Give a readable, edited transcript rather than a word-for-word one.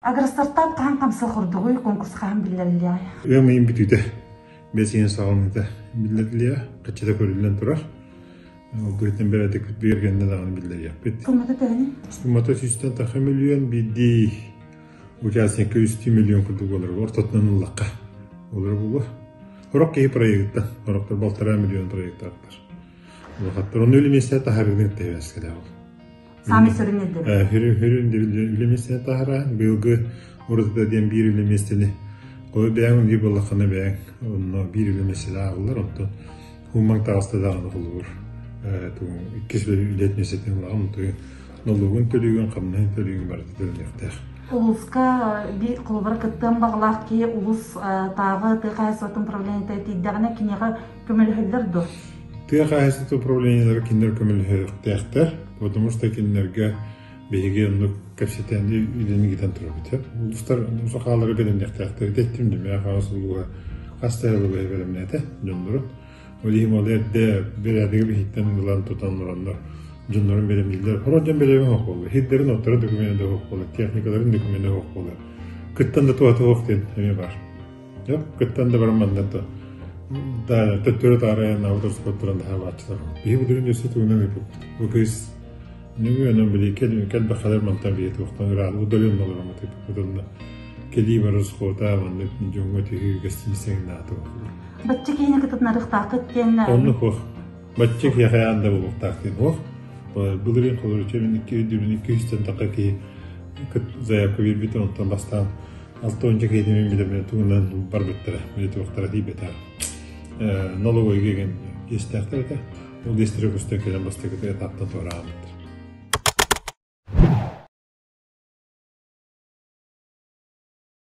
Агростартап хаһан хамсыах курдугуй, конкурс хаһан биллэриллиэҕэй? Ыам ыйын бүтүүтэ, бэс ыйын саҕаланыыта биллэриллиэҕэ, хаччыта көрүллэн турар. Ол быһыытынан бэрээдэкпит бигэргэннэ даҕаны биллэриэхпит. Суммата төһөнүй? Суммата сүүстэн тахса миллион, биирдии участникка үстүү миллион курдук буолар, ортотунан ыллахха буолара буолуо. Сорох киһи проегыттан, сорохтор балтараа миллион проектаахтар. Улахаттар онно үлэ миэстэ таһаарыыны кытта сибээстээх ол. Саамай сүрүн ирдэбил. Сүрүн сүрүн үлэ миэстэни таһааран, быйылгы уратыта диэн биир үлэ миэстэни Ол бэйэҥ биир буоллаххына бэйэҥ онно биир үлэ миэстэтэ ааҕыллар, онтон Уумаҥ таҕыста даҕаны холобур иккис үлэтин миэстэтин ылаҕын, онтуйун нолуогун төлүүгүн, хамнаһын төлүүгүн барыта төлөнүөхтээх. Улууска биир холобура кыттыан баҕалаах киһи улуустааҕы тыа хаһаайыстыбатын управлениета тиийдэҕинэ киниэхэ көмөлөһөллөр дуо? Тыа хаһаайыстыбатын управлениелара кинилэр көмөлөһүөхтээхтэр, потому что кинилэргэ биһиги оннук кэпсэтэн үлэни ыытан турабыт. Улуустар сахалары бэлэмниэхтээхтэр. Ити эттим дии, хаҕыс улууһа хас да улууһа бэлэмнээтэ дьоннорун. Ол иһин ол эрдэ бэрээдэги биһиттэн ылан тутан олороннор дьоннорун бэлэмнииллэр. Хорон дьон бэлэми суох буолла. Хирдэрин отторо докумена да суох буолла, техникаларын докумена суох буолла. Кыттан да туһата суох диэн эмиэ баар. Кыттан да баран манна да төттөрү таарайан аутор туран да хаалааччылар. Биһи былырыын өссө тугунан ыыппыппыт. Бу кыыс нөҥүө онон били кэлбэхэлэр мантан били туохтан ыраах удаленно олороммут ыыппыппыт кэлии барар схота маннык дьоҥҥо түһүү гостиницаҥ наата Бачча киһини кытыннарыахтааххыт диэн Оннук суох. Бачча киһи хайаан да буолуохтаах диэн суох. Былырыын холобур мин икки өйдүүбүн икки үстэн таха киһи заявка биэрбитэ онтон бастаан 6 киһитин мин билэммин тугунан барбыттара, били туохтара тиийбэтэх. Налоговойга ген иэстээхтэр этэ. Ол иэстэрэ көстөн кэлэн бастакы этаптан туораабыттар.